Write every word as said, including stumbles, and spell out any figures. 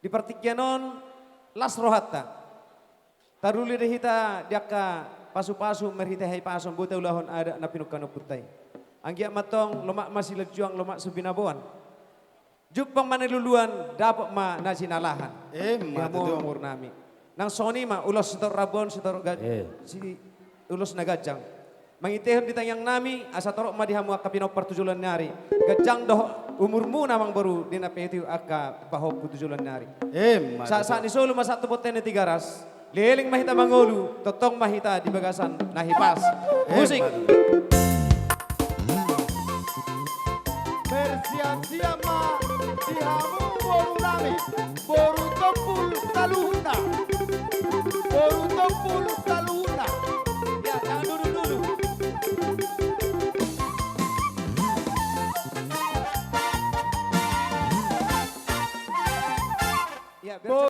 Di partingkian on, las rohanta. Taruli do hita di angka pasu-pasu marhite hahipason, boi taulahon adat na pinungka ni ompunta i. Anggiat ma antong, lomak ma silinjuang, lomak so binaboan. Jumpang ma na niluluan, dapot ma na jinalahan. Emma tutu. Di hamu amangboru nami. Nang songon i ma, ulos sitorop rambu on, sitorop ga-, eh, si-, ulos na ganjang. Mangitehon di tangiang nami, asa torop ma di hamu angka pinompar tu joloan ni ari. Ganjang dohot umurmuna amangboru, di na pinatupa angka pahompu tu joloan ni ari. Emma tutu. Sahat-sahat ni solu ma sahat tu bontean ni Tigaras. Leleng ma hita mangolu, tongtong ma hita di bagasan na hipas. Emma tutu. Musik. Bersiap-siap ma di hamu boru nami, boru Tompul saluhutna. Boru Tompul saluhutna. Ya, jangan duduk dulu. Ya, biar